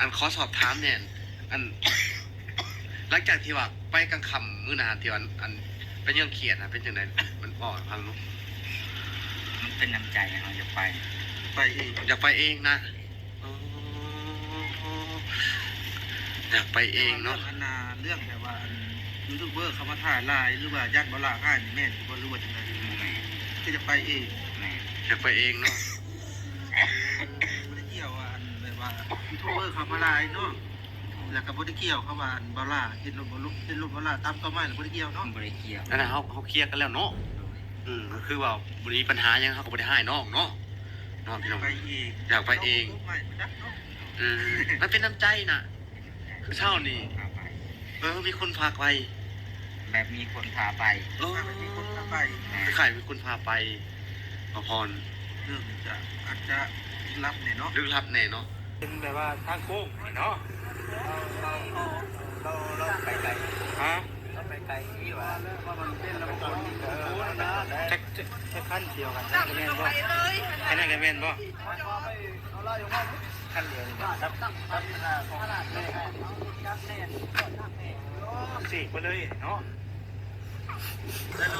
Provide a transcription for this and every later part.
ອັນ ຂໍສອບຖາມແດ່ ອັນ ຫຼັງຈາກທີ່ວ່າໄປກາງຄ່ຳມື້ນັ້ນ ທີ່ວ່າ ອັນ ເປັນຫຍັງຄຽດນະ ເປັນຈັ່ງໃດ? ມັນເວົ້າໃຫ້ຟັງດູ. ມັນເປັນນ້ຳໃຈ ເຮົາຢາກໄປ ໄປເອງ ຢາກໄປເອງນະ. ອໍ ຢາກໄປເອງເນາະ. ແຕ່ວ່າເລື່ອງອັນນ່າ ເລື່ອງແບບວ່າ ອັນ ຢູທູບເບີເຂົາມາຖ່າຍຫຼາຍ ຫຼືວ່າຢ້ານບໍ່ຫຼ້າຮ້າຍນີ້ແມ່ນບໍ່ ຫຼືວ່າຈັ່ງໃດ? ບໍ່ແມ່ນ ຄືຢາກໄປເອງ. ແມ່ນ ຢາກໄປເອງເນາະ. ບໍ່ໄດ້ກ່ຽວວ່າ ອັນ ແບບວ່າຢູທູບເບີເຂົາມາຫຼາຍເນາະ. ແລ້ວກໍບໍ່ໄດ້ກ່ຽວຄຳວ່າ ອັນ ບໍ່ຫຼ້າເຮັດລົດ ບໍ່ເຮັດລົດບໍ່ຫຼ້າ ຕາມເປົ້າໝາຍ ແລ້ວບໍ່ໄດ້ກ່ຽວເນາະ. ບໍ່ໄດ້ກ່ຽວ ອັນນັ້ນເຮົາ ເຮົາເຄຍກັນແລ້ວເນາະ. ໂດຍ ອືມ ກໍຄືວ່າບໍ່ໄດ້ມີບັນຫາຫຍັງ ເຮົາກໍບໍ່ໄດ້ຮ້າຍນ້ອງເນາະ. ເນາະ ພີ່ນ້ອງ ຢາກໄປເອງ ຢາກໄປເອງ. ເອີ ມັນເປັນນ້ຳໃຈນະ. ເປັນນ້ຳໃຈ ຄືເຊົ້ານີ້ ພາໄປ ເອີ ມີຄົນພາໄປ ແບບມີຄົນພາໄປ. ເອີ ມີຄົນພາໄປ ແມ່ນ ຄ້າຍໆມີຄົນພາໄປ ບ່າວພອນ. ເລື່ອງຈະ ອາດຈະລຶກລັບແດ່ເນາະ ລຶກລັບແດ່ເນາະ. ເປັນແບບວ່າທາງໂຄ້ງເນາະ. ເຮົາ ເຮົາ ເຮົາ ເຮົາໄປໄກ ຮະ? ເຮົາໄປໄກທີ່ວ່າ ມັນເປັນລະບົບ ເອີ ຈັກ ຈັກ ຈັກຄັນດຽວກັນ ຄັນນັ້ນກໍແມ່ນບໍ່? ຄັນນັ້ນກໍແມ່ນບໍ່? ຄັນດຽວນີ້ ຈັບ ຈັບ ຈັບ ສີກໄປເລີຍເນາະ.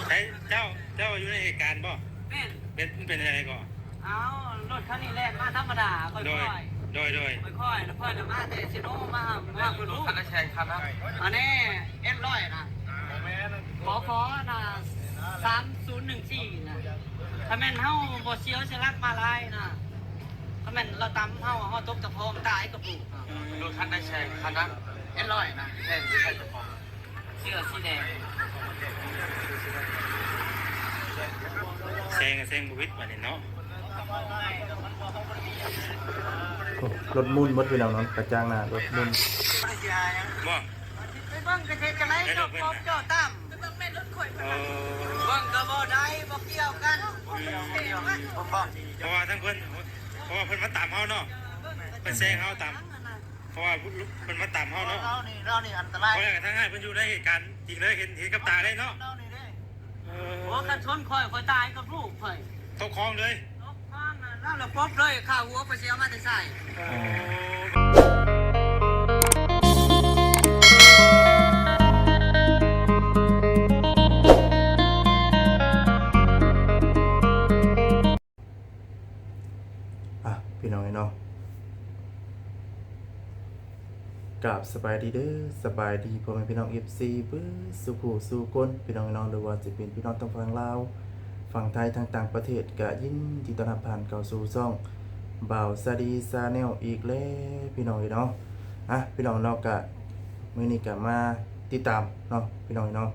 ໃຜ ເຈົ້າ ເຈົ້າຢູ່ໃນເຫດການບໍ່? ແມ່ນ ເປັນ ເປັນຈັ່ງໃດກໍ? ເອົາ ລົດຄັນນີ້ແລ່ນມາທຳມະດາ ຄ່ອຍໆ ໂດຍ ໂດຍ ຄ່ອຍໆ ແລ້ວຄ່ອຍມາແຕ່ເຊໂນ ມາຫາ ມາຫາເພິ່ນ ຄັນນັ້ນແຊງຄັນນະ ອັນນີ້ ເອັມຮ້ອຍນະ ບໍ່ແມ່ນ ຂໍ ຂໍນະ ສາມສູນໜຶ່ງສີ່ນະ. ຖ້າແມ່ນເຮົາບໍ່ສຽວສະຫຼັກມາລາຍນະ ຖ້າແມ່ນລາວຕຳເຮົາ ເຮົາຕົກຕະຄອງຕາຍກະປຸ. ເອີ ຄັນໃດແຊງ ຄັນນັ້ນ ເອັມຮ້ອຍນະ ແຊງຄືໃຜເຈົ້າຂອງ ເສື້ອສີແດງ ແຊງກໍແຊງບໍ່ຫວິດບາດນີ້ເນາະ. ໂອ້ ລົດໝຸນໝົດ ພີ່ນ້ອງເນາະ ກະຈັງໜ້າລົດໝຸນ ບໍ່? ໄປເບິ່ງກະເຮັດຈັ່ງໃດ ເຈົ້າປອບເຈົ້າຕຳ ເອີ ເບິ່ງກະບໍ່ໄດ້ ບໍ່ກ່ຽວກັນ. ອືມ ເພາະວ່າທາງເພິ່ນ ເພາະວ່າເພິ່ນມາຕຳເຮົາເນາະ ເພິ່ນແຊງເຮົາຕຳ ເພາະວ່າເພິ່ນມາຕຳເຮົາເນາະ. ເຮົານີ້ ເຮົານີ້ອັນຕະລາຍ ເພາະວ່າທາງອ້າຍເພິ່ນຢູ່ໃນເຫດການຈິງເລີຍ ເຫັນ ເຫັນກັບຕາເລີຍເນາະ. ເຮົານີ້ເດ້ ເອີ ໂອ້ ຄັນຊົນຂ້ອຍ ຂ້ອຍຕາຍກັບລູກຂ້ອຍ ຕົກຄອງເລີຍ ຕົກຄອງນະ ລາວລະປົບເລີຍ ຄ່າຫົວຂ້ອຍຊິເອົາມາແຕ່ໃສ? ໂອ້ ອ່ະ ພີ່ນ້ອງເອີຍເນາະ ກາບສະບາຍດີເດີ ສະບາຍດີພໍ່ແມ່ພີ່ນ້ອງ ເອັຟຊີ ເບິດສູ່ຜູ້ສູ່ຄົນ ພີ່ນ້ອງເອີຍເນາະ ຫຼືວ່າຈະເປັນພີ່ນ້ອງທາງຝັ່ງລາວ ຝັ່ງໄທ ທາງຕ່າງປະເທດ ກະຍິນດີຕ້ອນຮັບທ່ານເຂົ້າສູ່ຊ່ອງບ່າວຊາດີ Channel ອີກແລ້ວ ພີ່ນ້ອງເອີຍເນາະ. ອ່ະ ພີ່ນ້ອງເນາະ ກະມື້ນີ້ກະມາຕິດຕາມເນາະ ພີ່ນ້ອງເນາະ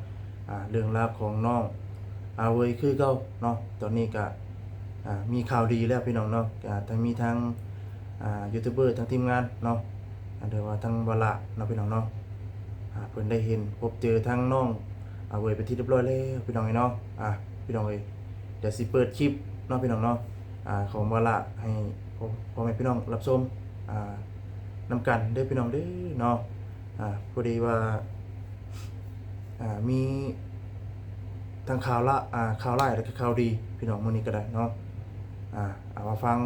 ອ່າ ເລື່ອງລາວຂອງນ້ອງອາເຫວີຍຄືເກົ່າເນາະ. ຕອນນີ້ກະ ອ່າ ມີຂ່າວດີແລ້ວ ພີ່ນ້ອງເນາະ ອ່າ ທັງມີທັງ ອ່າ ຢູທູບເບີ ທັງທີມງານເນາະ ອ່າ ຫຼືວ່າທັງວາລະເນາະ ພີ່ນ້ອງເນາະ ອ່າ ເພິ່ນໄດ້ເຫັນພົບເຈີທັງນ້ອງອາເຫວີຍເປັນທີ່ຮຽບຮ້ອຍແລ້ວ ພີ່ນ້ອງເອີຍເນາະ. ອ່າ ພີ່ນ້ອງເອີຍ ດຽວຊິເປີດຄລິບເນາະ ພີ່ນ້ອງເນາະ ອ່າ ຂອງວາລະໃຫ້ພໍ່ ພໍ່ແມ່ພີ່ນ້ອງຮັບຊົມ ອ່າ ນຳກັນເດີ ພີ່ນ້ອງເດີເນາະ. ອ່າ ພໍດີວ່າ ອ່າ ມີທັງຂ່າວລະ ອ່າ ຂ່າວຮ້າຍ ແລະກະຂ່າວດີ ພີ່ນ້ອງ ມື້ນີ້ກະໄດ້ເນາະ. ອ່າ ເອົາມາຟັງ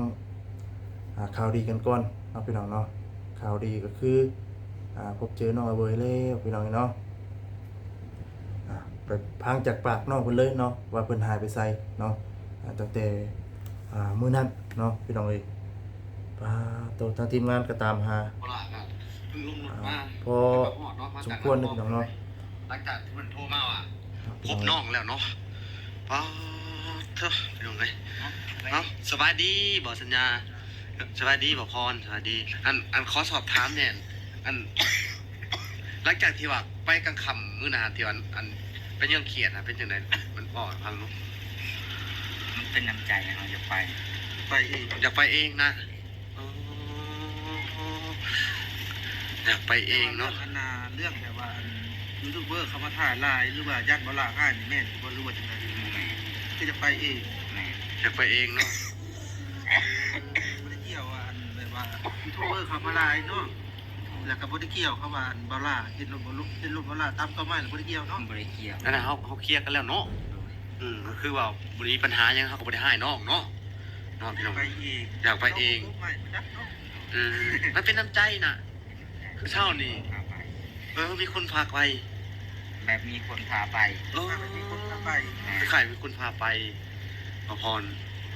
ອ່າ ຂ່າວດີກັນກ່ອນເນາະ ພີ່ນ້ອງເນາະ. ຂ່າວດີກະຄື ອ່າ ພົບເຈີນ້ອງອາເຫວີຍແລ້ວ ພີ່ນ້ອງເນາະ. ອ່າ ໄປຟັງຈາກປາກນ້ອງເພິ່ນເລີຍເນາະ ວ່າເພິ່ນຫາຍໄປໃສເນາະ ອ່າ ຕັ້ງແຕ່ ອ່າ ມື້ນັ້ນເນາະ ພີ່ນ້ອງເອີຍ. ປາໂຕ ທາງທີມງານກະຕາມຫາ ອ່າ ພໍສົມຄວນເນາະ ພີ່ນ້ອງເນາະ. ຫຼັງຈາກທີ່ເພິ່ນໂທມາວ່າ ອ່າ ພົບນ້ອງແລ້ວເນາະ. ປາໂຕ ພີ່ນ້ອງເອີຍ ເອົ້າ ສະບາຍດີບໍ່ສັນຍາ? ສະບາຍດີບໍ່ພອນ? ສະບາຍດີ. ອັນ ອັນ ຂໍສອບຖາມແດ່ ອັນ ຫຼັງຈາກທີ່ວ່າໄປກາງຄ່ຳມື້ນັ້ນ ທີ່ວ່າ ອັນ ເປັນຫຍັງຄຽດນະ ເປັນຈັ່ງໃດ? ມັນເວົ້າໃຫ້ຟັງດູ. ມັນເປັນນ້ຳໃຈ ເຮົາຢາກໄປ ໄປເອງ ຢາກໄປເອງນະ. ອໍ ຢາກໄປເອງເນາະ. ແຕ່ວ່າເລື່ອງອັນນ່າ ເລື່ອງແບບວ່າ ອັນ ຢູທູບເບີເຂົາມາຖ່າຍຫຼາຍ ຫຼືວ່າຢ້ານບໍ່ຫຼ້າຮ້າຍນີ້ແມ່ນບໍ່ ຫຼືວ່າຈັ່ງໃດ? ບໍ່ແມ່ນ ຄືຢາກໄປເອງ. ແມ່ນ ຢາກໄປເອງເນາະ. ບໍ່ໄດ້ກ່ຽວວ່າ ອັນ ແບບວ່າຢູທູບເບີເຂົາມາຫຼາຍເນາະ ແລ້ວກະບໍ່ໄດ້ກ່ຽວຄຳວ່າ ອັນ ບໍ່ຫຼ້າ ເຮັດລົດບໍ່ ເຮັດລົດບໍ່ຫຼ້າ ຕາມເປົ້າໝາຍ ແລ້ວບໍ່ໄດ້ກ່ຽວເນາະ. ບໍ່ໄດ້ກ່ຽວ ອັນນັ້ນເຮົາ ເຮົາເຄຍກັນແລ້ວເນາະ. ໂດຍ ອືມ ກໍຄືວ່າບໍ່ໄດ້ມີບັນຫາຫຍັງ ເຮົາກໍບໍ່ໄດ້ຮ້າຍນ້ອງເນາະ ເນາະ ພີ່ນ້ອງ. ຢາກໄປເອງ ຢາກໄປເອງ. ອືມ ມັນເປັນນ້ຳໃຈນະ. ເຊົ້ານີ້ ພາໄປ ເອີ ມີຄົນພາໄປ ແບບມີຄົນພາໄປ ເອີ ແບບມີຄົນພາໄປ ອ່າ ຄ້າຍໆມີຄົນພາໄປ ບ່າວພອນ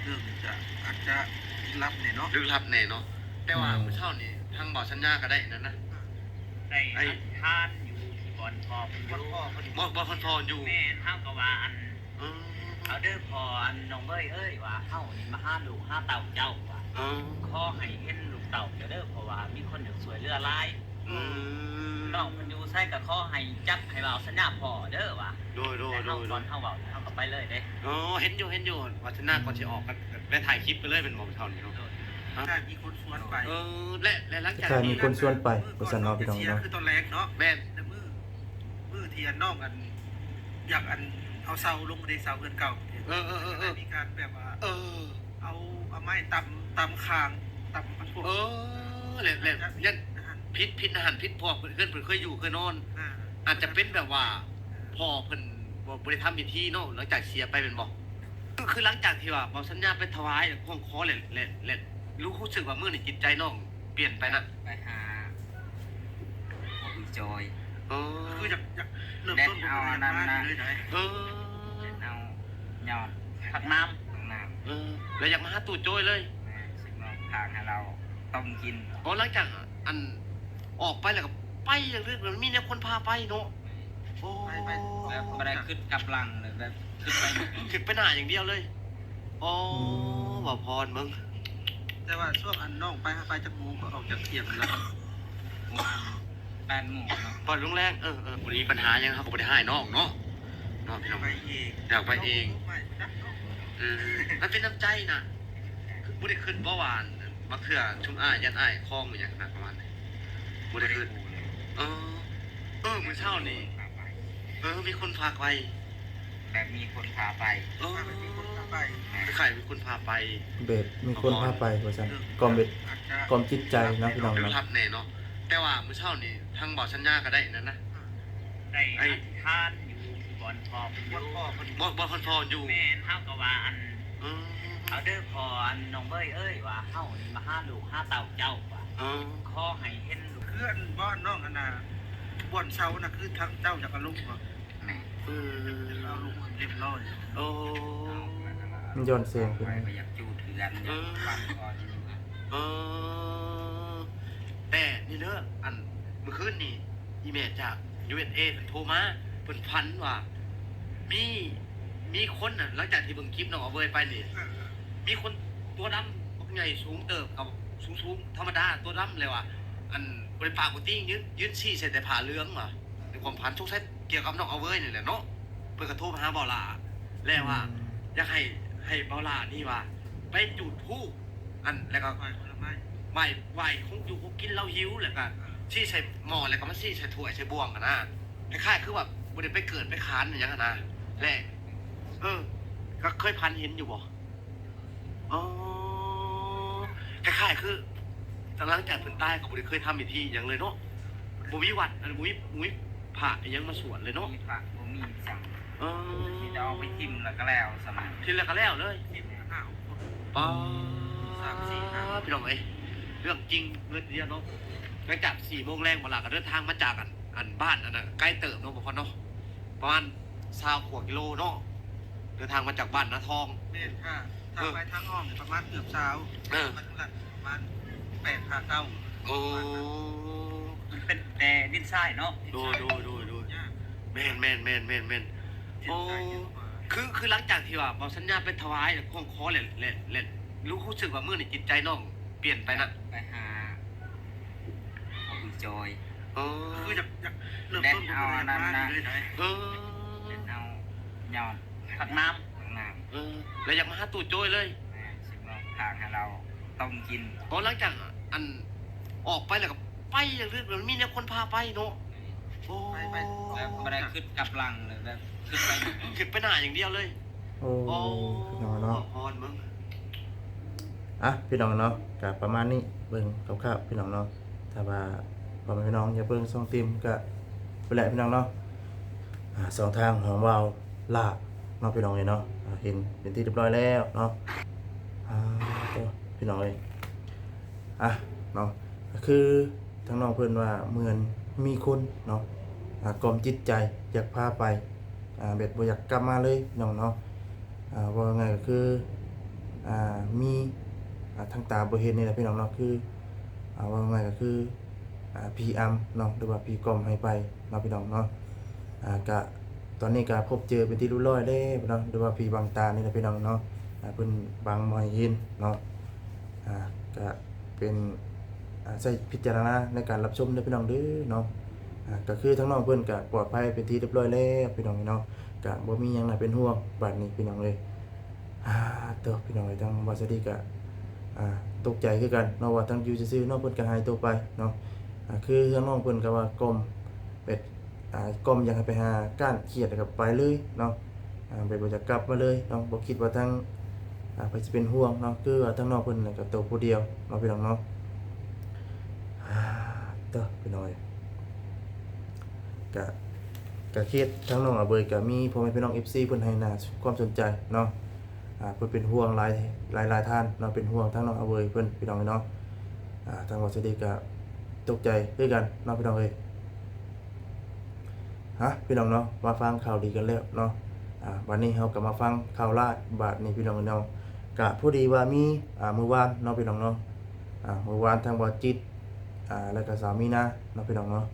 ເລີ່ມຈະ ອາດຈະລຶກລັບແດ່ເນາະ ລຶກລັບແດ່ເນາະ ແຕ່ວ່າ ອືມ ມື້ເຊົ້ານີ້ທາງບ່າວສັນຍາກໍໄດ້ນັ້ນນະ ໄດ້ ໄດ້ ອະທິຖານຢູ່ທີ່ບ່ອນພໍ່ເພິ່ນຢູ່ ບ່ອນພໍ່ເພິ່ນ ບ່ອນ ບ່ອນພໍ່ເພິ່ນຢູ່ ແມ່ນ ເຮົາກໍວ່າອັນ ເອີ ເອົາເດີພໍ່ ອັນນ້ອງເບີຍເອີຍ ວ່າເຮົານີ້ມາຫາລູກຫາເຕົ້າເຈົ້າ ວ່າ ເອີ ຂໍໃຫ້ເຫັນລູກເຕົ້າເຈົ້າເດີ ເພາະວ່າມີຄົນຢາກຊ່ວຍເຫຼືອຫຼາຍ ອືມ ນ້ອງເພິ່ນຢູ່ໃສກໍຂໍໃຫ້ຈັດໃຫ້ເວົ້າສັນຍາພໍ່ເດີ ວ່າ ໂດຍ ໂດຍ ແລ້ວເຮົາ ໂດຍ ກ່ອນເຮົາເວົ້າ ເຮົາກໍໄປເລີຍເດ້ ເອີ ເຫັນຢູ່ ເຫັນຢູ່ ວ່າສັນຍາກ່ອນຊິອອກ ກໍໄດ້ຖ່າຍຄລິບໄປເລີຍແມ່ນບໍ່ ເທົ່ານີ້ເນາະ ໂດຍ ຮະ ມີຄົນຊວນໄປ ເອີ ແລະ ແລະຫຼັງຈາກ ມີຄົນຊວນໄປ ວ່າຊັ້ນເນາະ ພີ່ນ້ອງເນາະ ຄືຕອນແລກເນາະ ແມ່ນ ແຕ່ມື້ ມື້ທີ່ອັນນ້ອງອັນ ຢາກອັນເອົາເສົາລົງເດ້ ເສົາເຮືອນເກົ່າ ເອີ ເອີ ເອີ ເອີ ມີການແບບວ່າ ເອີ ເອົາ ເອົາໄມ້ຕຳ ຕຳຄາງ ຕຳມັນພວກ ເອີ ແລ້ວ ແລ້ວ ຢ້ານຜິດ ຜິດນະຫັ້ນ ຜິດ ເພາະວ່າເພິ່ນ ເຮືອນເພິ່ນເຄີຍຢູ່ເຄີຍນອນ ອ່າ ອາດຈະເປັນແບບວ່າພໍ່ເພິ່ນບໍ່ ບໍ່ໄດ້ທຳພິທີເນາະ ຫຼັງຈາກເສຍໄປແມ່ນບໍ່? ຄື ຄືຫຼັງຈາກທີ່ວ່າບ່າວສັນຍາໄປຖວາຍຫ້ອງຂໍ ແລ້ວ ແລ້ວ ແລ້ວ ຮູ້ສຶກວ່າມື້ນີ້ຈິດໃຈນ້ອງ ປ່ຽນໄປນະ ໄປຫາ ບໍ່ມີຈອຍ ເອີ ຄືຢາກ ຢາກເລີ່ມຕົ້ນ ເອົາອັນນັ້ນນະ ເອີ ເອົາຍອດຜັກນ້ຳ ຜັກນ້ຳ ເອີ ແລ້ວຢາກມາຫາຕູ້ໂຈ້ຍເລີຍ ແມ່ນ ຊິມາຝາກໃຫ້ລາວຕົ້ມກິນ ອໍ ຫຼັງຈາກອັນອອກໄປແລ້ວກໍໄປ ຢ່າງເລື່ອງ ມັນມີແນວຄົນພາໄປເນາະ ໂອ້ ແບບບໍ່ໄດ້ຄິດກັບຫຼັງເລີຍ ແບບຄິດໄປ ຄິດໄປໜ້າຢ່າງດຽວເລີຍ ອໍ ອືມ ບ່າວພອນເບິ່ງ ແຕ່ວ່າຊ່ວງອັນນ້ອງໄປ ໄປຈັກໂມງ ກໍອອກຈາກທ່ຽງລະ ປະມານແປດໂມງເນາະ ກ່ອນລົງແລງ ເອີ ເອີ ບໍ່ໄດ້ມີບັນຫາຫຍັງ ເຮົາກໍບໍ່ໄດ້ຮ້າຍນ້ອງເນາະ ເນາະ ພີ່ນ້ອງ ໄປເອງ ຢາກໄປເອງ ເອີ ມັນເປັນນ້ຳໃຈນະ ຄືບໍ່ໄດ້ຄິດບໍ່ວ່າ ບາງເທື່ອຊຸມອ້າຍຢ້ານອ້າຍຄອງອີ່ຫຍັງນະ ປະມານນີ້ ບໍ່ໄດ້ຄິດ ເອີ ເອີ ມື້ເຊົ້ານີ້ ເອີ ມີຄົນພາໄປ ແບບມີຄົນພາໄປ ເອີ ແບບມີຄົນພາໄປ ຄ້າຍໆມີຄົນພາໄປ ແບບມີຄົນພາໄປວ່າຊັ້ນ ກອມເປັນ ກອມຈິດໃຈເນາະ ພີ່ນ້ອງເນາະ ເລິກລັບແດ່ເນາະ ແຕ່ວ່າມື້ເຊົ້ານີ້ທາງບ່າວສັນຍາກໍໄດ້ນັ້ນນະ ໄດ້ອະທິຖານຢູ່ທີ່ບ່ອນພໍ່ເພິ່ນຢູ່ ບ່ອນ ບ່ອນພໍ່ເພິ່ນຢູ່ ແມ່ນ ເຮົາກໍວ່າອັນ ເອີ ເອົາເດີພໍ່ ອັນນ້ອງເບີຍເອີຍ ວ່າເຮົານີ້ມາຫາລູກຫາເຕົ້າເຈົ້າ ວ່າ ເອີ ຂໍໃຫ້ເຫັນລູກ ຄືອັນບ່ອນນ້ອງອັນນ່າ ບ່ອນເຊົານະ ຄືທາງເຈົ້າຢາກເອົາລົງບໍ່? ແມ່ນ ເອີ ເອົາລົງຮຽບຮ້ອຍ ໂອ້ ມັນຍ້ອນແສງຂຶ້ນ ຂ້ອຍກໍຢາກຈູດເຮືອນ ເອີ ຢາກປັ້ນກໍຢູ່ ເອີ ແຕ່ນີ້ເດີ ອັນມື້ຄືນນີ້ ອີ່ແມ່ຈາກຢູເອັສເອເພິ່ນໂທມາ ເພິ່ນຝັນວ່າມີ ມີຄົນນະ ຫຼັງຈາກທີ່ເບິ່ງຄລິບນ້ອງອາເວີຍໄປນີ້ ເອີ ມີຄົນຕົວດຳບັກໃຫຍ່ສູງເຕີບ ກໍສູງໆ ທຳມະດາ ຕົວດຳ ແລ້ວວ່າ ອັນ ບໍ່ໄດ້ປາກບໍ່ຕີງ ຢືນ ຢືນຊີ້ໃສ່ແຕ່ຜ້າເຫຼືອງວ່າ ໃນຄວາມຝັນ ສົງໄສກ່ຽວກັບນ້ອງອາເວີຍນີ້ແຫຼະເນາະ ເພິ່ນກໍໂທມາຫາບ່າວຫຼ້າ ແລ້ວວ່າ ອືມ ຢາກໃຫ້ ໃຫ້ບ່າວຫຼ້ານີ້ວ່າ ໄປຈູດທູບ ອັນ ແລ້ວກໍ ໄຫວ້ຜົນລະໄມ້ ໄຫວ້ ໄຫວ້ຂອງຢູ່ຂອງກິນ ລາວຫິວ ແລ້ວກໍຊີ້ໃສ່ໝໍ້ ແລ້ວກໍມາຊີ້ໃສ່ຖ້ວຍໃສ່ບ່ວງຫັ້ນນະ ຄ້າຍໆຄືວ່າບໍ່ໄດ້ໄປເກີດໄປຂານອີ່ຫຍັງຫັ້ນນະ ແລະ ເອີ ກໍເຄີຍຝັນເຫັນຢູ່ບໍ່? ອໍ ຄ້າຍໆຄື ຫຼັງຈາກເພິ່ນຕາຍກໍບໍ່ໄດ້ເຄີຍທຳພິທີຫຍັງເລີຍເນາະ ບໍ່ມີວັດ ອັນ ບໍ່ມີ ບໍ່ມີພະອີ່ຫຍັງມາສວດເລີຍເນາະ ມີພະບໍ່ມີສັງ ເອີ ມີແຕ່ເອົາໄປຖິ້ມແລ້ວກໍແລ້ວ ສຳນັ້ນ ຖິ້ມແລ້ວກໍແລ້ວເລີຍ ຖິ້ມແລ້ວກໍເອົາ ປາ ສາມສີ່ຫ້າ ພີ່ນ້ອງເອີຍ ເລື່ອງຈິງເລີຍທີດຽວເນາະ ຫຼັງຈາກສີ່ໂມງແລງ ບ່າວຫຼ້າກໍເດີນທາງມາຈາກ ອັນ ອັນ ບ້ານອັນນັ້ນ ໄກເຕີບເນາະ ບໍ່ພອນເນາະ ປະມານຊາວກວ່າກິໂລເນາະ ເດີນທາງມາຈາກບ້ານນາທອງ ແມ່ນ ຖ້າ ຖ້າ ເອີ ໄປທາງອ້ອມນີ້ປະມານເກືອບຊາວ ເອີ ໄປທາງລັດປະມານແປດຫາເກົ້າ ໂອ້ ມັນເປັນແຕ່ດິນຊາຍເນາະ ໂດຍ ໂດຍ ໂດຍ ໂດຍ ຍາກ ແມ່ນໆໆໆໆ ໂອ້ ຄື ຄືຫຼັງຈາກທີ່ວ່າບ່າວສັນຍາໄປຖວາຍ ແລ້ວຮ້ອງຂໍ ແລ້ວ ແລ້ວ ແລ້ວຮູ້ ຮູ້ສຶກວ່າມື້ນີ້ຈິດໃຈນ້ອງປ່ຽນໄປນະ ໄປຫາ ເອົາຄຸນຈອຍ ເອີ ຄືຢາກ ຢາກເລີ່ມຕົ້ນ ເອົາອັນນັ້ນນະ ເອີ ເອົາຍອດຜັກນ້ຳ ຜັກນ້ຳ ເອີ ແລ້ວຢາກມາຫາຕູ້ໂຈ້ຍເລີຍ ແມ່ນ ຊິມາຝາກໃຫ້ລາວຕົ້ມກິນ ອໍ ຫຼັງຈາກອັນອອກໄປແລ້ວກໍໄປ ຢ່າງເລື່ອງ ມັນມີແນວຄົນພາໄປເນາະ ໂອ້ ແບບບໍ່ໄດ້ຄິດກັບຫຼັງເລີຍ ແບບຄິດໄປ ຄິດໄປໜ້າຢ່າງດຽວເລີຍ ໂອ້ ໂອ້ ພີ່ນ້ອງເນາະ ພອນເບິ່ງ ອ່ະ ພີ່ນ້ອງເນາະ ກະປະມານນີ້ ເບິ່ງຄ່າວໆ ພີ່ນ້ອງເນາະ ຖ້າວ່າພໍ່ແມ່ພີ່ນ້ອງຢາກເບິ່ງຊ່ອງຕິ່ມກະ ພຸ້ນແຫຼະ ພີ່ນ້ອງເນາະ ອ່າ ຊ່ອງທາງຂອງບ່າວຫຼ້າເນາະ ພີ່ນ້ອງເອີຍເນາະ ອ່າ ເຫັນເປັນທີ່ຮຽບຮ້ອຍແລ້ວເນາະ ອ່າ ໂອ້ ພີ່ນ້ອງເອີຍ ອ່ະ ເນາະ ກໍຄື ທາງນ້ອງເພິ່ນວ່າເໝືອນມີຄົນເນາະ ອາ ກອມຈິດໃຈ ຢາກພາໄປ ອາ ແບບບໍ່ຢາກກັບມາເລີຍນ້ອງເນາະ. ອາ ເວົ້າງ່າຍກໍຄື ອາ ມີ ອາ ທາງຕາບໍ່ເຫັນນີ້ແຫຼະພີ່ນ້ອງເນາະ ຄື ອາ ເວົ້າງ່າຍກໍຄື ອາ ຜີອຳເນາະ ຫຼືວ່າຜີກອມໃຫ້ໄປເນາະພີ່ນ້ອງເນາະ. ອາ ກະຕອນນີ້ກະພົບເຈີເປັນທີ່ຮຽບຮ້ອຍແລ້ວເນາະ ຫຼືວ່າຜີບັງຕານີ້ແຫຼະພີ່ນ້ອງເນາະ. ອາ ເພິ່ນບັງບໍ່ໃຫ້ເຫັນເນາະ. ອາ ກະເປັນ ອາ ໃຊ້ພິຈາລະນາໃນການຮັບຊົມເດີພີ່ນ້ອງເດີເນາະ. ອາ ກະຄືທາງນ້ອງເພິ່ນກະປອດໄພເປັນທີ່ຮຽບຮ້ອຍແລ້ວພີ່ນ້ອງເນາະ ກະບໍ່ມີຫຍັງໜ້າເປັນຫ່ວງບາດນີ້ພີ່ນ້ອງເອີຍ. ອາ ໂທ້ ພີ່ນ້ອງເອີຍ ທາງບ່າວສາລີກະ ອາ ຕົກໃຈຄືກັນເນາະ ວ່າທາງຢູ່ຊື່ໆ ນ້ອງເພິ່ນກະຫາຍຕົວໄປເນາະ. ອາ ຄືທາງນ້ອງເພິ່ນກະວ່າກ້ອມແບບ ອາ ກ້ອມຢາກໃຫ້ໄປຫາກ້ານຂຽດ ແລ້ວກະໄປເລີຍເນາະ. ອາ ແບບບໍ່ຢາກກັບມາເລີຍເນາະ ບໍ່ຄິດວ່າທາງ ອາ ໃຜຊິເປັນຫ່ວງເນາະ ຄືວ່າທາງນ້ອງເພິ່ນນະກະໂຕຜູ້ດຽວເນາະພີ່ນ້ອງເນາະ. ອາ ໂທ້ ພີ່ນ້ອງເອີຍ ກະ ກະເຂດທາງນ້ອງອາເບີຍກະມີພໍ່ແມ່ພີ່ນ້ອງເອັຟຊີເພິ່ນໃຫ້ໜ້າຄວາມສົນໃຈເນາະ. ອາ ເພິ່ນເປັນຫ່ວງຫຼາຍ ຫຼາຍໆທ່ານເນາະ ເປັນຫ່ວງທາງນ້ອງອາເບີຍເພິ່ນພີ່ນ້ອງເນາະ. ອາ ທາງບ່າວສາລີກະຕົກໃຈຄືກັນເນາະພີ່ນ້ອງເອີຍ. ຮະ ພີ່ນ້ອງເນາະ ມາຟັງຂ່າວດີກັນແລ້ວເນາະ. ອາ ບາດນີ້ເຮົາກະມາຟັງຂ່າວຮ້າຍບາດນີ້ພີ່ນ້ອງເນາະ. ກະພໍດີວ່າມີ ອາ ມື້ວານເນາະພີ່ນ້ອງເນາະ ອາ ມື້ວານທາງບ່າວຈິດ ອາ ແລ້ວກະສາວມີນາເນາະພີ່ນ້ອງເນາະ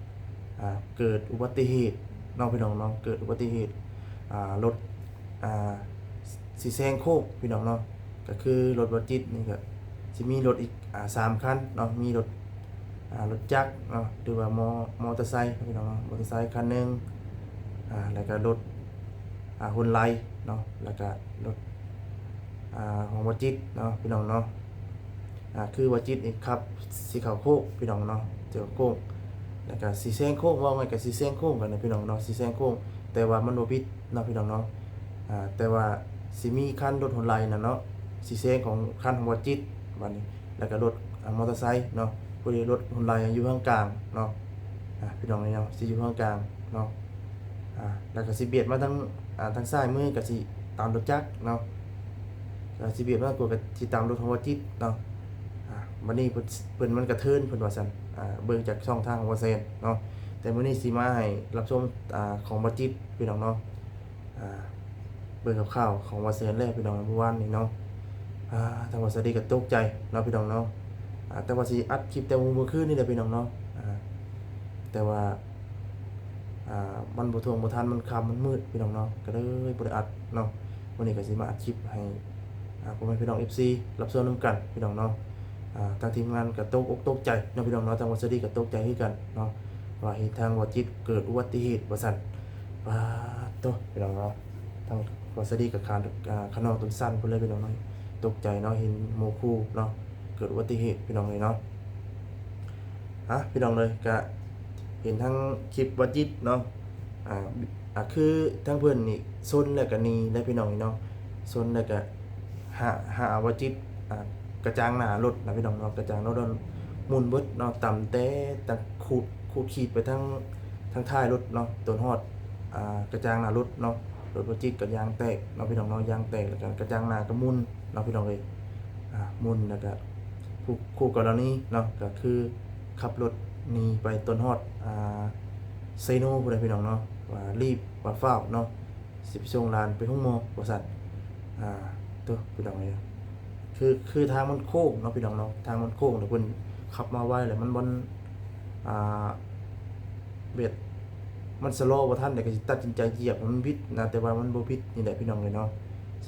ອາ ເກີດອຸບັດຕິເຫດເນາະພີ່ນ້ອງເນາະ. ເກີດອຸບັດຕິເຫດ ອາ ລົດ ອາ ຊິແຊງໂຄ້ງພີ່ນ້ອງເນາະ. ກະຄືລົດບ່າວຈິດນີ້ກະຊິມີລົດອີກ ອາ ສາມຄັນເນາະ ມີລົດ ອາ ລົດຈັກເນາະ ຫຼືວ່າມໍ ມໍເຕີໄຊພີ່ນ້ອງເນາະ ມໍເຕີໄຊຄັນໜຶ່ງ ອາ ແລ້ວກະລົດ ອາ ຮຸນໄລເນາະ ແລ້ວກະລົດ ອາ ຂອງບ່າວຈິດເນາະພີ່ນ້ອງເນາະ. ອາ ຄືບ່າວຈິດນີ້ຂັບຊິເຂົ້າໂຄ້ງພີ່ນ້ອງເນາະ ຊິເຂົ້າໂຄ້ງ ແລ້ວກະຊິແຊງໂຄ້ງ ເວົ້າງ່າຍກະຊິແຊງໂຄ້ງກັນນະພີ່ນ້ອງເນາະ ຊິແຊງໂຄ້ງ ແຕ່ວ່າມັນບໍ່ຜິດເນາະພີ່ນ້ອງເນາະ. ອາ ແຕ່ວ່າຊິມີຄັນລົດຮຸນໄລນະເນາະ ຊິແຊງຂອງ ຄັນຂອງບ່າວຈິດບາດນີ້ ແລ້ວກະລົດ ອາ ມໍເຕີໄຊເນາະ ພໍດີລົດຮຸນໄລຢູ່ເບື້ອງກາງເນາະ ອາ ພີ່ນ້ອງເນາະ ຊິຢູ່ເບື້ອງກາງເນາະ. ອາ ແລ້ວກະຊິບຽດມາທາງ ອາ ທາງຊ້າຍມື ກະຊິຕາມລົດຈັກເນາະ ກະຊິບຽດມາກວ່າ ກະຊິຕາມລົດຂອງບ່າວຈິດເນາະ. ອາ ບາດນີ້ເພິ່ນ ເພິ່ນມັນກະເທີນເພິ່ນວ່າຊັ້ນ ອາ ເບິ່ງຈາກຊ່ອງທາງຂອງບ່າວແສນເນາະ. ແຕ່ມື້ນີ້ຊິມາໃຫ້ຮັບຊົມ ອາ ຂອງບ່າວຈິດພີ່ນ້ອງເນາະ. ອາ ເບິ່ງຂ່າວໆຂອງບ່າວແສນແລ້ວພີ່ນ້ອງ ມື້ວານນີ້ເນາະ. ອາ ທາງບ່າວສາລີກະຕົກໃຈເນາະພີ່ນ້ອງເນາະ. ອາ ແຕ່ວ່າຊິອັດຄລິບແຕ່ມື້ຄືນນີ້ແຫຼະພີ່ນ້ອງເນາະ. ອາ ແຕ່ວ່າ ອາ ມັນບໍ່ທ່ວງບໍ່ທັນ ມັນຄ່ຳມັນມືດພີ່ນ້ອງເນາະ ກະເລີຍບໍ່ໄດ້ອັດເນາະ. ມື້ນີ້ກະຊິມາອັດຄລິບໃຫ້ ອາ ພໍ່ແມ່ພີ່ນ້ອງເອັຟຊີຮັບຊົມນຳກັນພີ່ນ້ອງເນາະ. ອາ ທາງທີມງານກະຕົກອົກຕົກໃຈເນາະພີ່ນ້ອງເນາະ ທາງບ່າວສາລີກະຕົກໃຈຄືກັນເນາະ ວ່າເຫັນທາງບ່າວຈິດເກີດອຸບັດຕິເຫດວ່າຊັ້ນ. ປາດໂທ້ ພີ່ນ້ອງເນາະ ທາງບ່າວສາລີກະຂາ ອາ ຂະນອງຕົນສັ່ນພຸ້ນເລີຍພີ່ນ້ອງເນາະ. ຕົກໃຈເນາະ ເຫັນໝູ່ຄູ່ເນາະ ເກີດອຸບັດຕິເຫດພີ່ນ້ອງເອີຍເນາະ. ອາ ພີ່ນ້ອງເອີຍ ກະເຫັນທັງຄລິບບ່າວຈິດເນາະ ອາ ອາ ຄືທາງເພິ່ນນີ້ຊົນແລ້ວກະໜີໄດ໋ພີ່ນ້ອງເນາະ. ຊົນແລ້ວກະຫາ ຫາບ່າວຈິດ ອາ ກະຈັງໜ້າລົດນະພີ່ນ້ອງເນາະ ກະຈັງລົດໝຸ່ນເບິດເນາະ. ຕຳແຕ່ ຕະຂູດ ຂູດຂີດໄປທາງ ທາງທ້າຍລົດເນາະ ຈົນຮອດ ອາ ກະຈັງໜ້າລົດເນາະ. ລົດບ່າວຈິດກະຢາງແຕກເນາະພີ່ນ້ອງເນາະ ຢາງແຕກ ແລ້ວກະກະຈັງໜ້າກະໝຸ່ນເນາະພີ່ນ້ອງເອີຍ. ອາ ໝຸ່ນແລ້ວກະ ຜູ້ ຄູ່ກໍລະນີເນາະ ກະຄືຂັບລົດໜີໄປຈົນຮອດ ອາ ເຊໂນພຸ້ນແຫຼະພີ່ນ້ອງເນາະ ວ່າລີບວ່າຟ້າວເນາະ ຊິໄປສົ່ງຫຼານໄປໂຮງໝໍວ່າຊັ້ນ. ອາ ໂທ້ ພີ່ນ້ອງເອີຍ ຄື ຄືທາງມັນໂຄ້ງເນາະພີ່ນ້ອງເນາະ ທາງມັນໂຄ້ງ ແລ້ວເພິ່ນຂັບມາໄວ ແລ້ວມັນບໍ່ ອາ ແບບ ມັນຊະລໍບໍ່ທັນ ແລ້ວກະຊິຕັດສິນໃຈຢຽບໃຫ້ມັນບິດນະ ແຕ່ວ່າມັນບໍ່ບິດນີ້ແຫຼະພີ່ນ້ອງເອີຍເນາະ.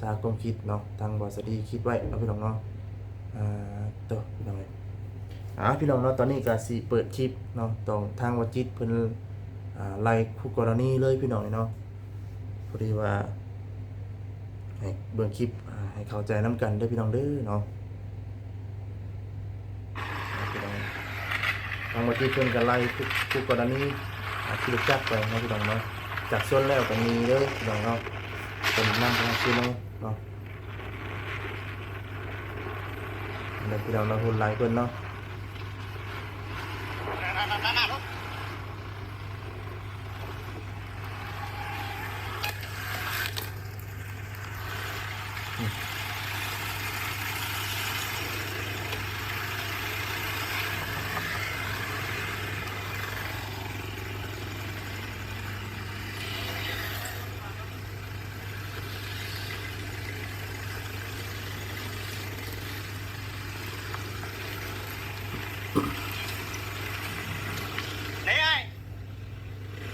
ສາຄວາມຄິດເນາະ ທາງບ່າວສາລີຄິດໄວ້ເນາະພີ່ນ້ອງເນາະ. ອາ ໂທ້ ພີ່ນ້ອງເອີຍ ອາ ພີ່ນ້ອງເນາະ ຕອນນີ້ກະຊິເປີດຄລິບເນາະ ຕ້ອງ ທາງບ່າວຈິດເພິ່ນ ອາ ໄລ່ຄູ່ກໍລະນີເລີຍພີ່ນ້ອງເນາະ. ພໍດີວ່າ ໃຫ້ເບິ່ງຄລິບ ອາ ໃຫ້ເຂົ້າໃຈນຳກັນເດີພີ່ນ້ອງເດີເນາະ. ພີ່ນ້ອງ ທາງບ່າວຈິດເພິ່ນກະໄລ່ຄູ່ ຄູ່ກໍລະນີ ອາ ຂີ່ລົດຈັກໄປເນາະພີ່ນ້ອງເນາະ. ຈັກຊົນແລ້ວກະໜີເລີຍພີ່ນ້ອງເນາະ ເປັນນຳທາງຊີໂນເນາະ. ແລ້ວພີ່ນ້ອງເນາະ ຮຸນໄລເພິ່ນເນາະ. ອືມ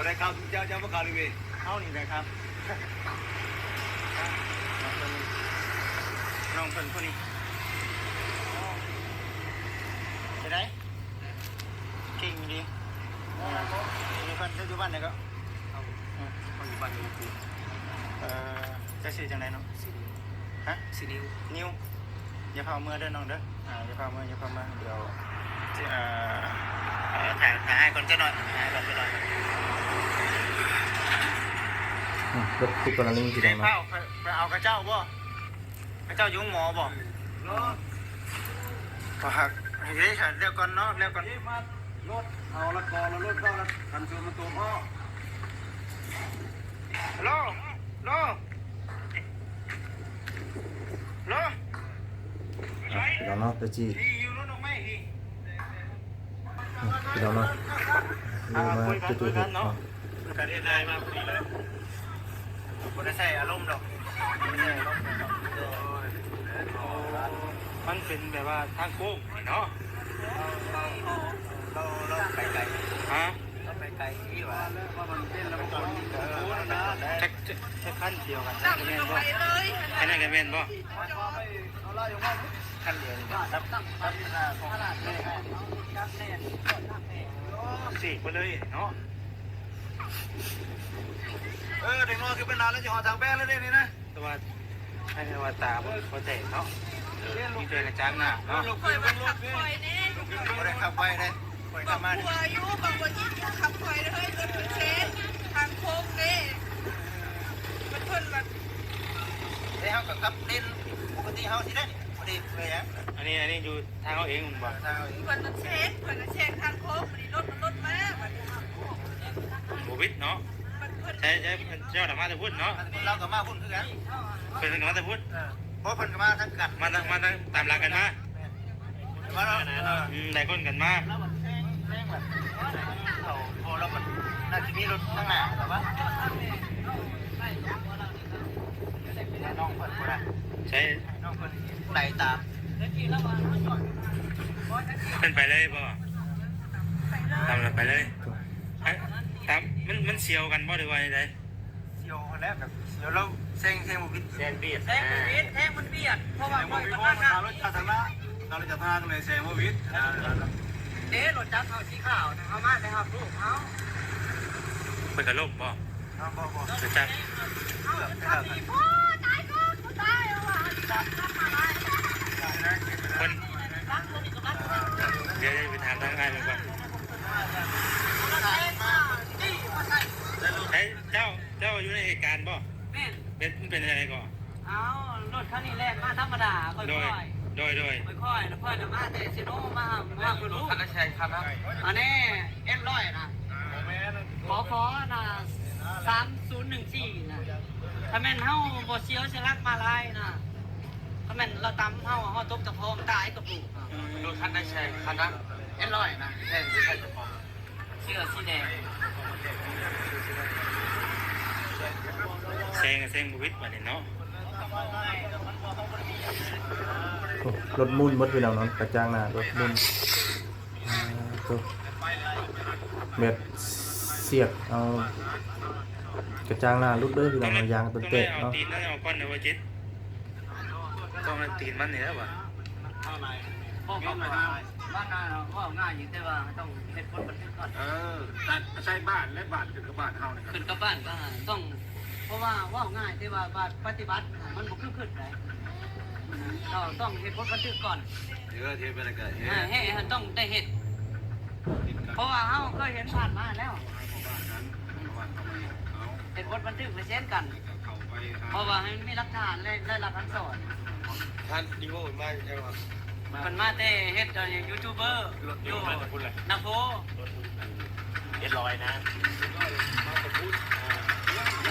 ບໍ່ໄດ້ເຂົ້າ ເຈົ້າ ເຈົ້າບໍ່ເຂົ້າເລີຍເວີຍ. ເຮົານີ້ແຫຼະຄັບ ນ້ອງເພິ່ນຜູ້ນີ້ ເປັນໃດ? ເກັ່ງດີ. ເອີ ເພິ່ນຢູ່ບ້ານໃດກໍ? ເຮົາ ເຮົາຢູ່ບ້ານນີ້. ເອີ ເຈົ້າຊື່ຈັ່ງໃດເນາະ? ຊື່ນິວ. ຮະ? ຊື່ນິວ. ນິວ. ຢ່າພາເມືອເດີນ້ອງເດີ. ອ່າ ຢ່າພາເມືອ ຢ່າພາເມືອ ດຽວ ເອີ ເອີ ຖ່າຍ ຖ່າຍໃຫ້ກ່ອນຈັກໜ້ອຍ ຖ່າຍໃຫ້ກ່ອນຈັກໜ້ອຍ. ອືມ ລົດຄູ່ກໍລະນີຊິໄດ້ມາ. ໄປ ໄປເອົາເຂົາເຈົ້າບໍ່? ເຂົາເຈົ້າຢູ່ໂຮງໝໍບໍ່? ເນາະ ກໍຫາກ ເຮັດໃຫ້ແລ້ວກ່ອນເນາະ ແລ້ວກ່ອນ. ມາລົດເອົາລະກໍລະລົດເອົາລະ ຄັນຊົນມັນຕົວພໍ່. ໂລ ໂລ ໂລ ອ່ະ ພີ່ນ້ອງເນາະ ໄປຈີ່ ພີ່ຢູ່ລົດດອກໄມ້ພີ່ ພີ່ນ້ອງເນາະ ມາຈຸດໆ ເນາະ ເນາະ ກະເຮັດໄດ້ມາພໍດີເລີຍ ບໍ່ໄດ້ໃສ່ອາລົມດອກ ບໍ່ໄດ້ໃສ່ອາລົມດອກ. ໂອ້ຍ ມັນເປັນແບບວ່າທາງໂຄ້ງນີ້ເນາະ ເຮົາ ເຮົາ ເຮົາໄປໄກ ຮະ? ໄປໄກທີ່ວ່າ ວ່າມັນເປັນລະບົບ ເອີ ຈັກ ຈັກ ຈັກຄັນດຽວກັນ ໄປເລີຍ ອັນນັ້ນກະແມ່ນບໍ່? ຄັນດຽວນີ້ ຕັບ ຕັບ ຕັບ ສີ່ໄປເລີຍເນາະ ເອີ ເດັກນ້ອຍຄືເປັນຫຼານແລ້ວ ຊິຮອດທາງແບງແລ້ວເດ້ນີ້ນະ. ແຕ່ວ່າໃຫ້ວ່າຕາບໍ່ ບໍ່ແຕກເນາະ ມີແຕ່ກະຈັງໜ້າເນາະ. ຂ້ອຍວ່າຂັບຄ່ອຍແດ່ ບໍ່ໄດ້ຂັບໄວເດ້ ຂ້ອຍຂັບມາ ບາງຄົວຢູ່ ບາງຄົວອີກຂັບຄ່ອຍເດີ ເຮີ້ຍ ລົດເພິ່ນເຊ ທາງໂຄ້ງເດ້ ມັນເພິ່ນແບບ ເດ້ ເຮົາກໍຂັບເລນປົກກະຕິເຮົາຊີ້ເດ້ ບໍ່ໄດ້ເປັນຫຍັງ. ອັນນີ້ ອັນນີ້ຢູ່ ທາງເຮົາເອງແມ່ນບໍ່? ເອີ ທາງເຮົາເອງ ເພິ່ນນະແຊງ ເພິ່ນນະແຊງທາງໂຄ້ງ ບາດນີ້ລົດມັນລົດມາ ບາດນີ້ ບໍ່ວິດເນາະ. ເພິ່ນ ໃຊ່ ໃຊ່ ເພິ່ນເຈົ້ານະມາແຕ່ພຸ້ນເນາະ ລາວກໍມາພຸ້ນຄືກັນ ເພິ່ນກໍມາແຕ່ພຸ້ນ. ເອີ ເພາະເພິ່ນກໍມາທາງກັນ ມາທາງ ມາທາງຕາມຫຼັງກັນມາ ແມ່ນ ມາເນາະ ເອີ ອືມ ຫຼາຍຄົນກັນມາ ແຊງ ແຊງແບບ ເຂົາ ເຂົາລາວກໍໜ້າຈະມີລົດທາງໜ້າແລ້ວວະ. ນ້ອງເພິ່ນບໍ່ໄດ້ ໃຊ່ ນ້ອງເພິ່ນໄລ່ຕາມ ເພິ່ນໄປເລີຍບໍ່? ຕາມລະໄປເລີຍ ເອີ ຕາມ ມັນ ມັນສຽວກັນບໍ່ ຫຼືວ່າໃດ? ສຽວຫັ້ນແຫຼະ ແບບສຽວແລ້ວແຊງ ແຊງບໍ່ວິດ ແຊງບຽດ ແຊງບໍ່ວິດ ແຊງມັນບຽດ ເພາະວ່າຂ້ອຍກໍມາທາງນີ້ ເຂົາລົດຈາກທາງນະ ເຂົາລົດຈາກທາງນີ້ແຊງບໍ່ວິດ ເດ້ ລົດຈັກເຮົາສີຂາວນະ ເຮົາມາແຕ່ຮັບລູກເຮົາ ເພິ່ນກໍລົບບໍ່? ບໍ່ ບໍ່ ລົດຈັກ ເຮົາຈະທຳອີກ ໂອ້ ຕາຍກ່ອນ ຕາຍແລ້ວວ່າ ເພິ່ນ ດຽວໄປຖາມທາງອ້າຍເພິ່ນກ່ອນ ເອີ ເຈົ້າ ເຈົ້າຢູ່ໃນເຫດການບໍ່? ແມ່ນ ເປັນ ມັນເປັນຈັ່ງໃດກໍ? ເອົາ ລົດຄັນນີ້ແລ່ນມາທຳມະດາ ຄ່ອຍໆ ໂດຍ ໂດຍ ຄ່ອຍໆ ແລ້ວເພິ່ນມາແຕ່ເຊໂນ ມາຫາ ມາຫາເພິ່ນ ຄັນນັ້ນແຊງຄັນນັ້ນ ອັນນີ້ ເອັມຮ້ອຍນະ ບໍ່ແມ່ນ ກຂ ນະ ສາມສູນໜຶ່ງສີ່ນະ ຖ້າແມ່ນເຮົາບໍ່ສຽວສະຫຼັກມາລາຍນະ ຖ້າແມ່ນລາວຕຳເຮົາ ເຮົາຕົກຕະພອງຕາຍກະປູກ ອືມ ລົດຄັນໃດແຊງ ຄັນນັ້ນ ເອັມຮ້ອຍນະ ແຊງຄືໃສ່ຕະພອງ ເສື້ອສີແດງ ແຊງກະແຊງບໍ່ວິດບາດນີ້ເນາະ. ໂອ້ ລົດໝຸ່ນໝົດພີ່ນ້ອງເນາະ ກະຈັງໜ້າລົດໝຸ່ນ ອ່າ ໂຕ ແບບສຽດເອົາກະຈັງໜ້າຫຼຸດເລີຍພີ່ນ້ອງເນາະ ຢາງເປັນແຕກເນາະ. ຕ້ອງໃຫ້ຕີນມັນນີ້ແຫຼະວ່າ ເວົ້າງ່າຍຢູ່ ແຕ່ວ່າຕ້ອງເຮັດບົດບັນທຶກກ່ອນ. ເອີ ໃຊ້ບາດ ແລະ ບາດຂຶ້ນກັບບາດເຮົານີ້ ຂຶ້ນກັບບາດກໍຕ້ອງ ເພາະວ່າເວົ້າງ່າຍ ແຕ່ວ່າບາດປະຕິບັດມັນບໍ່ຄືຄຶດໃດ ເຮົາຕ້ອງເຮັດບົດບັນທຶກກ່ອນ. ເອີ ເຮັດໄປແລ້ວກໍເຮັດ ເຮັດ ເຮົາຕ້ອງໄດ້ເຮັດ ເພາະວ່າເຮົາເຄີຍເຫັນຜ່ານມາແລ້ວ ເຮັດບົດບັນທຶກລາຍເຊັນກັນ ເພາະວ່າໃຫ້ມັນມີຫຼັກຖານ ແລະ ໄດ້ຮັບຄຳສອນ. ທ່ານດີໂວມາແຕ່ວ່າ ເພິ່ນມາແຕ່ເຮັດ ເອີ ຢູທູບເບີຢູ່ນາໂພ ເອັມຮ້ອຍນະ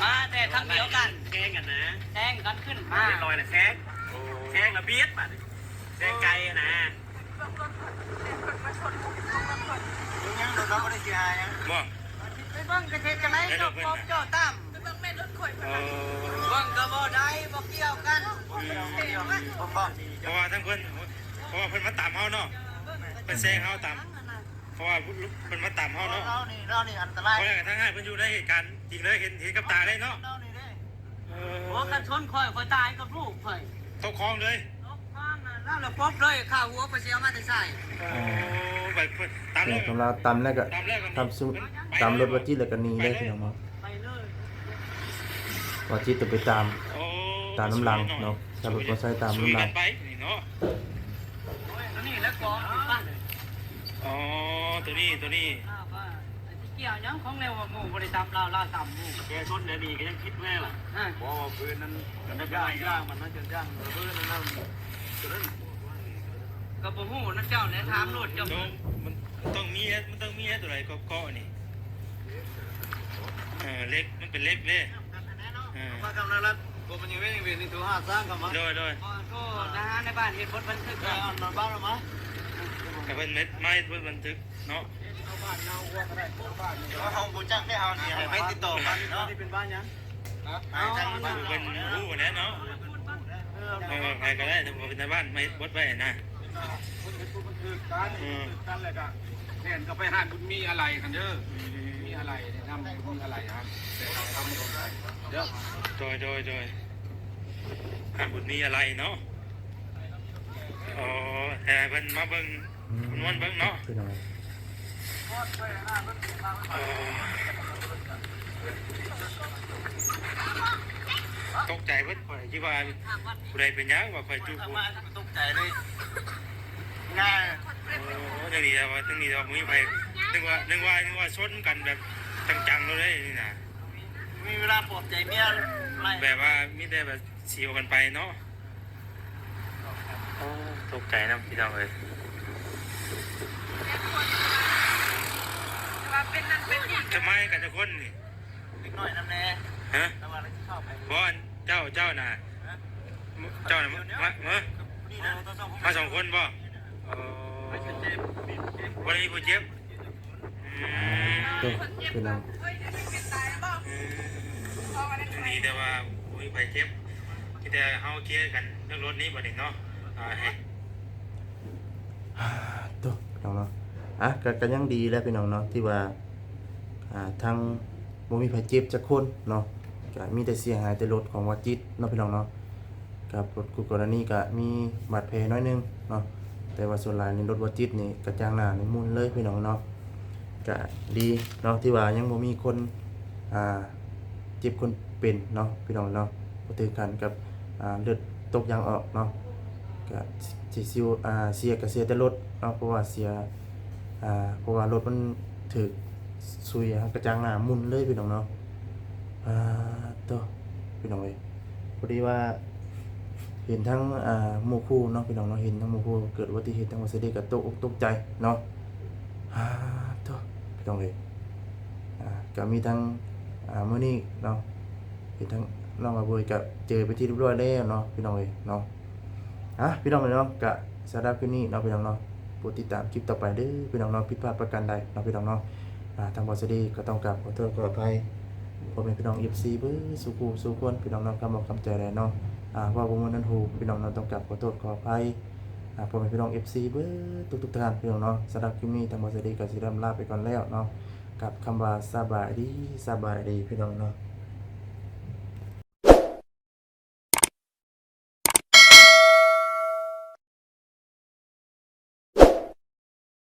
ມາແຕ່ທາງດຽວກັນ ແຊງກັນນະ ແຊງກັນຂຶ້ນມາ ເອັມຮ້ອຍນະ ແຊງ ໂອ້ ແຊງລະບຽດບາດນີ້ ແຊງໄກນະ. ບໍ່ ໄປເບິ່ງກະເຮັດຈັ່ງໃດ ເຈົ້າປ້ອມເຈົ້າຕາມ ໄປເບິ່ງແມ່ນລົດຂ້ອຍ ເອີ ເບິ່ງກະບໍ່ໄດ້ ບໍ່ກ່ຽວກັນ ອືມ ເພາະວ່າທາງເພິ່ນ ເພາະວ່າເພິ່ນມາຕາມເຮົາເນາະ ເພິ່ນແຊງເຮົາຕາມ ເພາະວ່າເພິ່ນມາຕາມເຮົາເນາະ. ລາວນີ້ ລາວນີ້ອັນຕະລາຍ. ເພາະວ່າທາງອ້າຍເພິ່ນຢູ່ໃນເຫດການຈິງເລີຍ ເຫັນ ເຫັນກັບຕາເລີຍເນາະ. ລາວນີ້ເດ້. ເອີ ໂອ້ ຄັນຊົນຂ້ອຍ ຂ້ອຍຕາຍກັບລູກຂ້ອຍ. ຕົກຄອງເລີຍ. ຕົກຄອງນະ ລາວລະປົບເລີຍ ຄ່າຫົວຂ້ອຍຊິເອົາມາແຕ່ໃສ? ໂອ້ ໄປຕາມເລີຍ. ຕາມລາວ ຕາມແລ້ວກໍ ຕາມແລ້ວກໍ ຕາມຊຸ ຕາມລົດວາຈິດແລ້ວກໍໜີເລີຍ ພີ່ນ້ອງເນາະ. ໄປເລີຍ. ວາຈິດຕ້ອງໄປຕາມ ໂອ້ ຕາມນຳຫຼັງເນາະ. ຖ້າລົດມອໄຊຕາມນຳຫຼັງ ຊຸຍກັນໄປນີ້ເນາະ. ໂອ້ຍ ໂຕນີ້ແຫຼະກອງຢູ່ບ້ານ. ອໍ ໂຕນີ້ ໂຕນີ້. ອ້າວ ວ່າຊິກ່ຽວຫຍັງຂອງແນວວ່າໝູ່ບໍ່ໄດ້ຕຳລາວ ລາວຕຳໝູ່. ແກຊົນແນວນີ້ກໍຍັງຄິດແນວລະ. ບໍ່ວ່າພື້ນນັ້ນ ມັນຈະຍ່າງ ມັນຈະຍ່າງລະເບີດນັ້ນ ກໍບໍ່ຮູ້ນຳເຈົ້າແຫຼະ ຖາມໂລດເຈົ້າ. ມັນຕ້ອງມີ ມັນຕ້ອງມີໂຕໃດເກາະໆນີ້. ເອີ ເຫຼັກ ມັນເປັນເຫຼັກເດ້. ເອີ ວ່າກັນແລ້ວ ບໍ່ມັນຍັງເວນ ຍັງເວນນີ້ໂທຫາສ້າງເຂົ້າມາ. ໂດຍ ໂດຍ. ໂອ້ ທະຫານໃນບ້ານເຮັດບົດບັນທຶກ ເອີ ນອນບ້ານອອກມາ ໃຫ້ເພິ່ນເຮັດ ມາເຮັດບົດບັນທຶກເນາະ. ເຮົາບໍ່ຈັກໄດ້ ເຮົານີ້ໃຫ້ໄປຕິດຕໍ່ກັນເນາະ. ເປັນບ້ານຫຍັງ? ເພິ່ນຮູ້ແລ້ວເນາະ. ເອີ ໃຜກໍໄດ້ ຖ້າບໍ່ເປັນນາຍບ້ານມາເຮັດບົດໄວ້ນະ. ເອີ ແລ່ນເຂົ້າໄປຮ້ານບຸນມີອາໄຫຼຫັ້ນເດີ. ມີອາໄຫຼ ແນະນຳບຸນມີອາໄຫຼຫັ້ນ. ໂດຍ ໂດຍ ໂດຍ. ຮ້ານບຸນມີອາໄຫຼເນາະ. ອໍ ໃຫ້ເພິ່ນມາເບິ່ງ ອືມ ຄຳນວນເບິ່ງເນາະ. ອໍ ຕົກໃຈເບິດ ຂ້ອຍຄິດວ່າຜູ້ໃດເປັນຫຍັງວ່າຂ້ອຍຈຸກ ຕົກໃຈເລີຍ. ໂອ້ ຈັ່ງນີ້ວ່າ ຈັ່ງນີ້ວ່າບໍ່ມີໃຜ ນຶກວ່າ ນຶກວ່າ ນຶກວ່າຊົນກັນແບບຈັງໆເລີຍນີ້ນະ. ມີເວລາປອບໃຈເມຍ ແບບວ່າມີແຕ່ແບບສີວກັນໄປເນາະ. ໂອ້ ຕົກໃຈນຳພີ່ນ້ອງເອີຍ. ຈະມາກັນຈັກຄົນນີ້? ເດັກນ້ອຍນຳແດ່. ຮະ? ແຕ່ວ່າເຂົາຊິເຂົ້າໄປ. ບໍ່ ອັນເຈົ້າ ເຈົ້ານະ. ເຈົ້ານະ ມາ ມາ ມາສອງຄົນບໍ່? ອໍ ບໍ່ໄດ້ມີຜູ້ເຈັບ. ອືມ ໂຕ ພີ່ນ້ອງ ອືມ ດີແຕ່ວ່າບໍ່ມີໃຜເຈັບ ມີແຕ່ເຮົາເຄຍກັນເລື່ອງລົດນີ້ບັດນີ້ເນາະ. ໂຕ ພີ່ນ້ອງເນາະ. ອ່ະ ກໍ ກໍຍັງດີແຫຼະ ພີ່ນ້ອງເນາະ ທີ່ວ່າ ອ່າ ທັງບໍ່ມີໃຜເຈັບຈັກຄົນເນາະ. ກໍມີແຕ່ເສຍຫາຍແຕ່ລົດຂອງວາຈິດເນາະ ພີ່ນ້ອງເນາະ. ກັບລົດຄູ່ກໍລະນີກະມີບາດແຜໜ້ອຍໜຶ່ງເນາະ ແຕ່ວ່າສ່ວນຫຼາຍໃນລົດວາຈິດນີ້ກະຈັງໜ້ານີ້ໝຸ່ນເລີຍພີ່ນ້ອງເນາະ. ກະດີເນາະ ທີ່ວ່າຍັງບໍ່ມີຄົນ ອ່າ ເຈັບຄົນເປັນເນາະ ພີ່ນ້ອງເນາະ. ບໍ່ເຖິງຂັ້ນກັບ ອ່າ ເລືອດຕົກຢາງອອກເນາະ. ກະຊິ ຊິ ອ່າ ເສຍກະເສຍແຕ່ລົດເນາະ ເພາະວ່າເສຍ ອ່າ ເພາະວ່າລົດມັນຖືກຊຸຍ ກະຈັງໜ້າໝຸ່ນເລີຍພີ່ນ້ອງເນາະ. ອ່າ ໂຕ ພີ່ນ້ອງເອີຍ ພໍດີວ່າເຫັນທັງ ອ່າ ໝູ່ຄູ່ເນາະ ພີ່ນ້ອງເນາະ ເຫັນທັງໝູ່ຄູ່ເກີດອຸບັດຕິເຫດ ທາງບ່າວສາລີກະຕົກອົກຕົກໃຈເນາະ. ອ່າ ໂຕ ພີ່ນ້ອງເອີຍ ອ່າ ກະມີທັງ ອ່າ ມື້ນີ້ເນາະ ເຫັນທັງນ້ອງອາເບີຍກະເຈີເປັນທີ່ຮຽບຮ້ອຍແລ້ວເນາະ ພີ່ນ້ອງເອີຍເນາະ. ອ່ະ ພີ່ນ້ອງເອີຍເນາະ ກະສຳລັບຄລິບນີ້ເນາະ ພີ່ນ້ອງເນາະ ໂປດຕິດຕາມຄລິບຕໍ່ໄປເດີພີ່ນ້ອງເນາະ. ຜິດພາດປະການໃດເນາະ ພີ່ນ້ອງເນາະ ອ່າ ທາງບ່າວສາລີກໍຕ້ອງກາບຂໍໂທດຂໍອະໄພ ພໍ່ແມ່ພີ່ນ້ອງ ເອັຟຊີ ເບິດສູ່ຄູ່ສູ່ຄົນ ພີ່ນ້ອງເນາະ. ຄຳເວົ້າຄຳຈາໃດເນາະ ອ່າ ເວົ້າບໍ່ມ່ວນຫູ ພີ່ນ້ອງເນາະ ຕ້ອງກາບຂໍໂທດຂໍອະໄພ ອ່າ ພໍ່ແມ່ພີ່ນ້ອງ ເອັຟຊີ ເບິດທຸກໆທ່ານ ພີ່ນ້ອງເນາະ. ສຳລັບຄລິບນີ້ ທາງບ່າວສາລີກໍຊິລ່ຳລາໄປກ່ອນແລ້ວເນາະ ກັບຄຳວ່າສະບາຍດີ ສະບາຍດີ ພີ່ນ້ອງເນາະ.